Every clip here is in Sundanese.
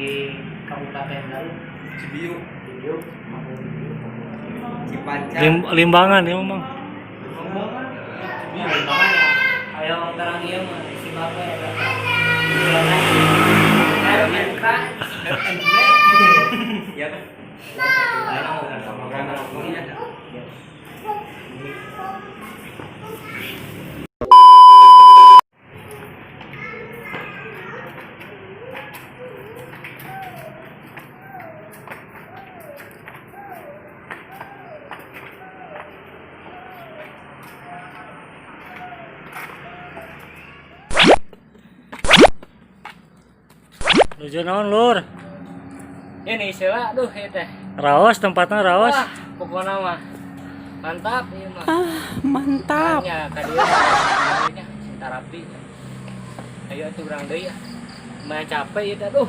Di Kabupaten Garut. Cibiu. Cibiu. Cipanca. Limbangan ya Mang. Cibiu Limbangan ya. Ayo terang ieu mah si bapak ya. RMK. RMB. Ya. Nuju naon lur? Ini istilah aduh ieu teh. Raos tempatnya raos. Wah, pokoknya mah mantap ieu mah. Mantap. Ya, ka dieu nya cinta rapi. Ayo atuh urang deui ah. Lumayan capek ieu teh aduh.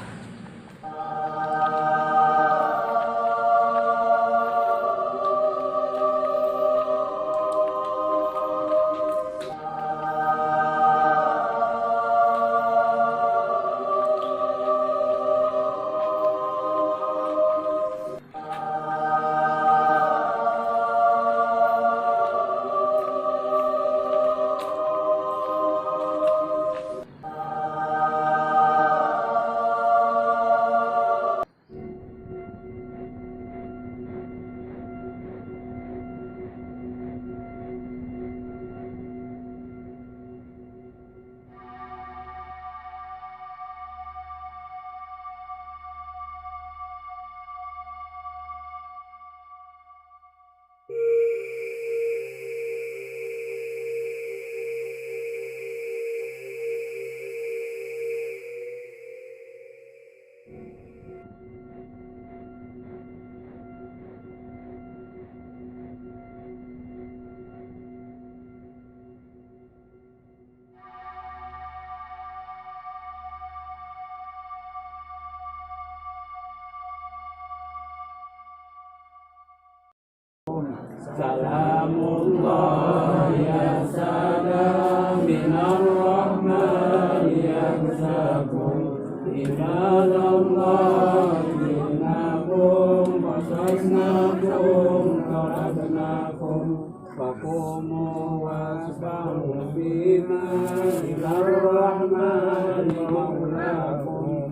Salamullah ya salam minar rahman yaghzakum ibadallah innakum qasasnakum taraknakum faqumu wasbahu bima ilar rahman maulakum.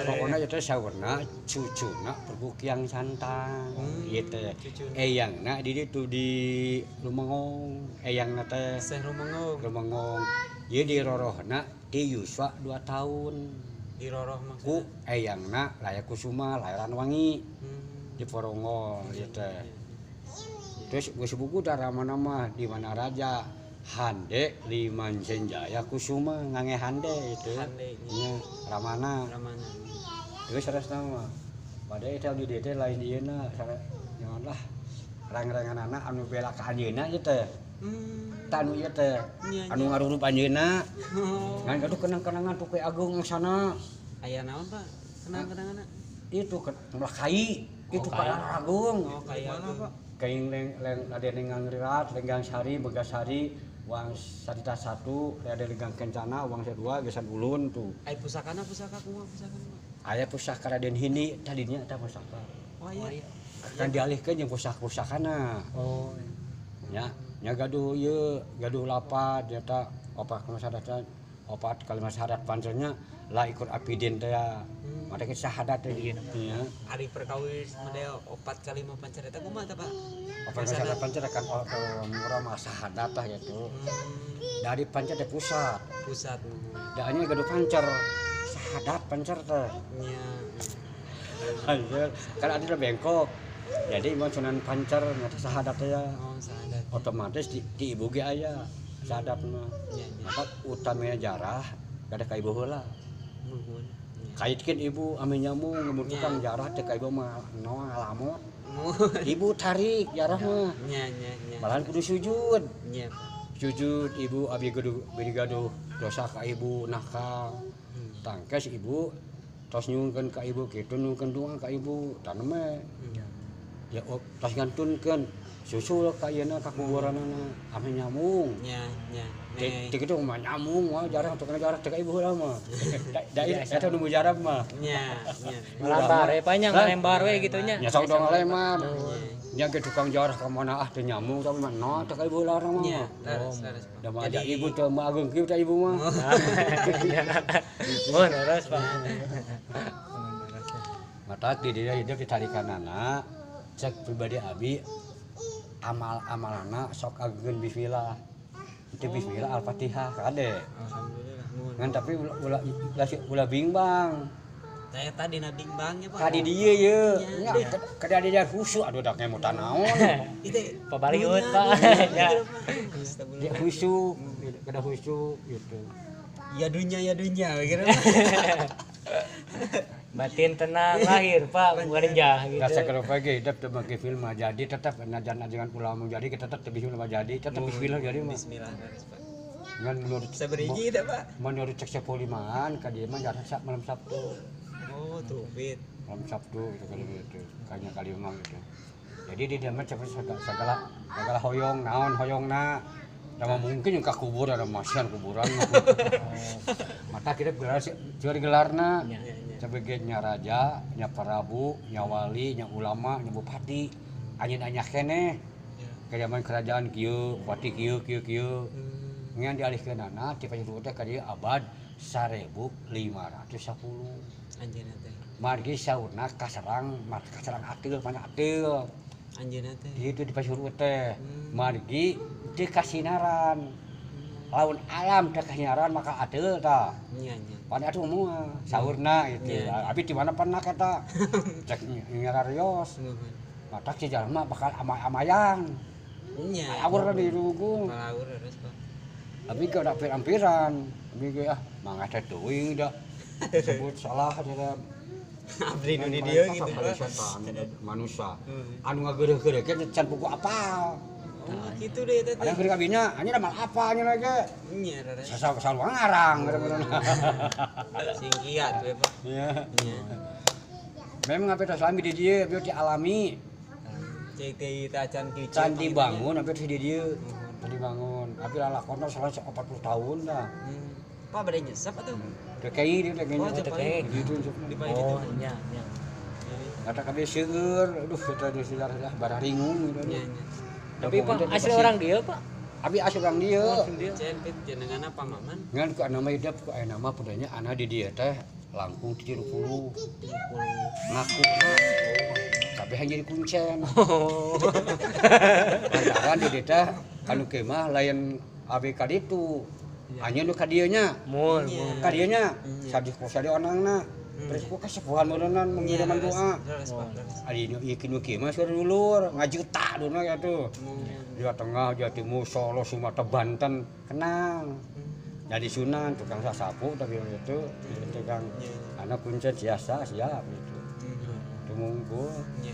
Pokoknya itu saurna cucuna perbukiang santang gitu. Eyangna di ditu di Lumengong, eyangna teh Seh Lumengong. Lumengong. Ieu dirorohna ti yuswa 2 tahun. Diroroh maksudna. Ku eyangna Laya Kusuma, Layaran Wangi. Di Porongol ieu teh. Terus geus buku daramana mah di mana raja Hande Liman Senjaya Kusuma ngange Hande itu. Hande, nya Ramana. Ramana. Terus sanes mah. Padahal eta di dieu teh lain ieu na janganlah rang-ranganana anu bela ka anjeunna ieu teh. Tah anu ieu teh. Anu ngarurup anjeunna. Ngan gaduh kenang-kenangan tuh Agung sana. Aya naon, Pak? Kenang-kenanganna? Itu melah kai. Itu Pak Agung. Oh, kai Agung. Pak? Kaing leng Raden Lenggang Rirat, Lenggang Sari, Begasari, Wang Sarita 1, Raden Lenggang Kencana, Wang 2, Gesan Ulun tuh. Ai pusakana pusaka kumaha pusakana? Aya pusaka Raden Hindi tadinya eta pusaka. Oh aya. Kan dialihkeun jeung pusaka-pusakana. Oh. Nya, nya gaduh ieu, gaduh lapat nyata opat kalimat opat kalimat syahadat pancernya la ikut apidin teh ya. Mata kita syahadat teh nya. Ari perkawis model opat kalimat pancer eta kumaha teh, Pak? Opat kalimat syahadat pancer kan murah mah syahadat tah gitu. Dari pancer teh pusat. Pusat. Daannya gaduh pancer. Syahadat pancer teh. Nya. Anjir, kan ada bengkok. Jadi mun sunan pancer nyata syahadat teh ya. Oh, syahadat. Otomatis di ibu ge aya syahadat mah. Nya, nya. Maka utamina jarah kada ka ibu heula. Muhun. Kaitkeun ibu ame nyamung ngemur tukang jarah teh ka ibu mah noa ngalamot. Ibu tarik jarah mah. Nya, nya, nya. Malahan kudu sujud. Nya, Pak. Sujud ibu abi gaduh beri gaduh dosa ka ibu nakal. Tangkes ibu tos nyungkeun ka ibu kitu nyungkeun doa ka ibu taneme. Ya tos ngantunkeun Susul ka ieuna ka kuburanana ame nyambung. Nya nya. Teu kitu mah nyambung mah jarang tukang jarang teu ka ibu heula mah. Da eta nu mujarab mah. Nya nya. Ngalambar we Pak nya, ngalembar we gitu nya. Nya sok dong ngalemar. Nya ge tukang jarah ka mana ah teu nyambung tapi mah no teu ka ibu heula mah. Nya, leres leres Pak. Da mah ajak ibu teu mah ageung kieu teh ibu mah. Oh, leres Pak. Mata di dia hidup ditarikanana cek pribadi abi amal-amalana sok ageun bismillah. Itu bismillah al-fatihah kade. Alhamdulillah mun. Ngan tapi ulah ulah ulah bingbang. Saya tadi na bingbangnya Pak. Kadi dieu ye. Nya kada dia khusyuk aduh dak ngemutan naon. Itu Pabaliut Pak. Ya. Dia khusyuk, kada khusyuk gitu. Ya dunya gitu. Batin tenang lahir Pak, bukan jah gitu. Rasa kalau pagi hidup teu make film mah jadi tetap najan ajengan ulama jadi kita tetap bismillah mah jadi tetap bismillah jadi mah. Bismillah leres Pak. Ngan menurut Sabariji teh Pak. Menurut cek sepolimaan ka dieu mah jarang malam Sabtu. Oh, tuh bit. Malam Sabtu gitu kalau gitu. Kayaknya kali memang gitu. Jadi di dia mah segala segala hoyong naon hoyongna. Nama mungkin yang ka kubur ada masian kuburan. Mata kita gelar jual gelarna. Sebagai nya raja, nya prabu, nya wali, nya ulama, nya bupati. Anjeun anya keneh. Ke zaman kerajaan kieu, bupati kieu kieu kieu. Ngan dialihkeunana ti Pasir teh ka dieu abad 1510. Anjeunna teh. Margi saurna kaserang, kaserang ateul mana ateul. Anjeunna teh. Itu di Pasir teh. Margi teu kasinaran. Laun alam teu kasinaran maka ateul tah. Nya nya. Pada atuh moal saurna gitu. Abi di mana pernah kata cek ngararios. Matak si jalma bakal amay-amayang. Nya. Awur di rugung. Awur leres Pak. Abi ge udah ampir-ampiran. Abi ge ah mangga teh teuing da. Sebut salah cenah. Abdi nu di dieu gitu Pak. Manusia. Anu ngageureuh-geureuh ge can puku apal. Oh, gitu deh teh. Ada keur kabinya, anjeun mah apa anjeun lagi. Nya leres. Sasal ngarang gara-gara. Sing kiat we Pak. Iya. Nya. Memang apa tos lami di dieu, bieu dialami. Cek teh teh acan kieu. Can dibangun hampir di dieu. Can dibangun. Tapi lalakonna salah 40 tahun dah. Pak bade nyesep atuh. Teu kei dieu teh Oh, teu kei. Gitu. Oh, nya nya. Kata kabeh seueur, aduh kita di sejarah bararingung gitu. Nya nya. Tapi Pak asli orang dia Pak. Abi asli orang dieu. Cen pit jenenganna pamaman. Ngan ku nama hidup ku aya nama pudanya ana di dieu teh langkung 70. Ngaku. Tapi hanya jadi kuncen. Lantaran di dieu teh anu kieu mah lain abi ka ditu. Anjeun nu ka dieu nya. Mun. Ka dieu nya. Sadi ku sadi onangna. Terus ku kasepuhan meureunnan mengiriman doa. Leres Pak, leres. Ari nu ieu nu kieu mah seur dulur ngajuta dulurna kitu. Jawa Tengah, Jawa Timur, Solo, Sumatera, Banten kenal. Jadi Sunan tukang sasapu tapi itu tukang anak kuncen siasa siap gitu. Tumungkul. Nya.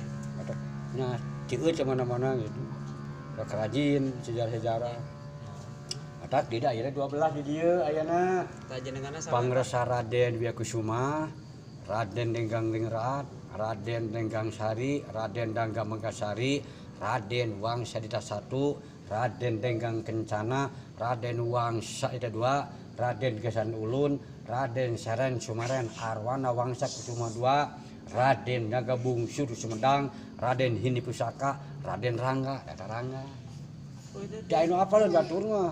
Nya cieuh ke mana-mana gitu. Kerajin sejarah-sejarah. Matak di ayeuna 12 di dieu ayeuna. Tah jenenganna saha? Pangresa Raden Wiyakusuma, Raden Denggang Lingrat, Raden Denggang Sari, Raden Dangga Mangkasari, Raden Wangsa Dita 1, Raden Denggang Kencana, Raden Wangsa Dita 2, Raden Gesan Ulun, Raden Seren Sumaren Arwana Wangsa Kusuma 2, Raden Naga Bungsu di Sumedang, Raden Hindi Pusaka, Raden Rangga, Data Rangga. Da anu apa lah batur mah.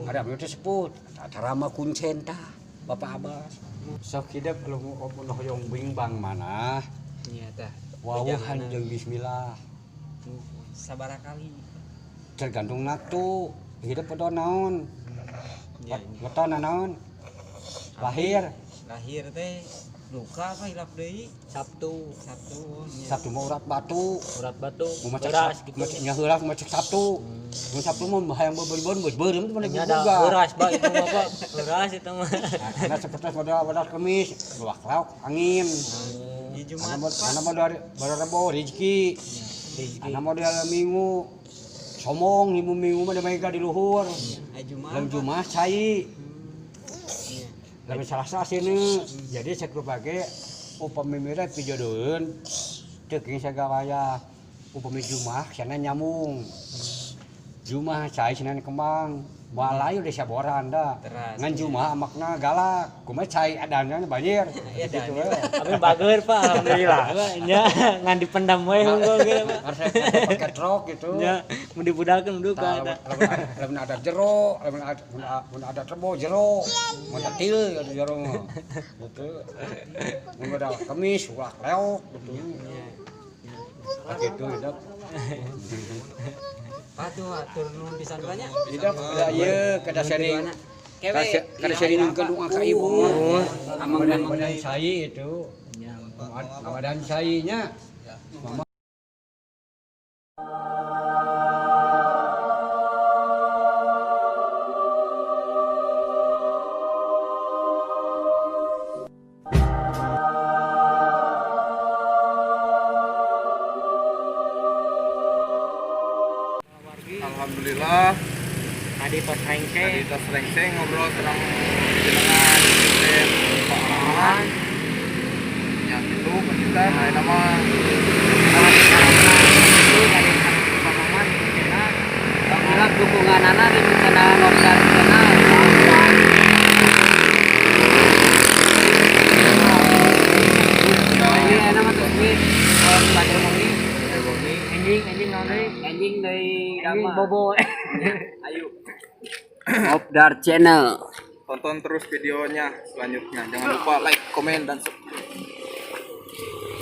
Ada anu teh sebut, Rama kuncen tah, Bapak Abbas. Sok hidup lu mun hoyong bingbang mana? Nya tah. Wawuhan jeung bismillah. Sabaraha kali? Tergantung waktu. Hidup pada naon? Nya. Weton naon? Lahir. Lahir teh duka apa hilap deui? Sabtu. Sabtu. Nya. Sabtu mah urat batu. Urat batu. Mau macet Beras gitu. Nya heula mau cek Sabtu. Mun Sabtu mah hayang beubeun beureum teh mana Nya ada boga. beras Pak itu mah Pak. Beras itu mah. Karena seperti modal modal kemis, luak lauk angin. Di Jumat Karena modal modal rebo rezeki. Karena modal Minggu somong ibu Minggu mah mega di luhur. Ai Jumat. Lamun Jumat cai. Lamun Salasa sini. Jadi sakrupage upami mira pijodoheun teu kenging sagawayah. Upami Jumaah cenah nyambung. Jumaah cai cenah kembang. Moal layu desa boran dah. Teras. Ngan Jumaah amakna galak. Kumaha cai adana banjir. Iya, Gitu dan. we. Tapi bager Pak, alhamdulillah. Pak, nya ngan dipendam we unggul ge Pak. Harus pakai truk gitu. Nya mun dibudalkeun duka Tah, eta. lamun ada jero, lamun ada mun ada rebo jero, mun ada til gitu jero mah. Gitu. Mun ada kemis ulah leok gitu. Gitu hidup. Pak tuh atur nuhun pisan banyak. Hidup da ieu kada sharing. Kewe. Kada sharing ke doa ka ibu. Amang dan cai itu. Ramadan cai-nya. Mama. Alhamdulillah Tadi tos rengse. tadi tos rengse ngobrol tentang jenengan sistem pengalaman yang itu kita nah nama Alhamdulillah dukungan anak di channel Nopdar Channel. Ini enak mah tuh ini kalau pada wengi Anjing anjing naon deui? anjing deui Anjing bobo. Ayo. Nopdar Channel. Tonton terus videonya selanjutnya, jangan lupa like, komen, dan subscribe.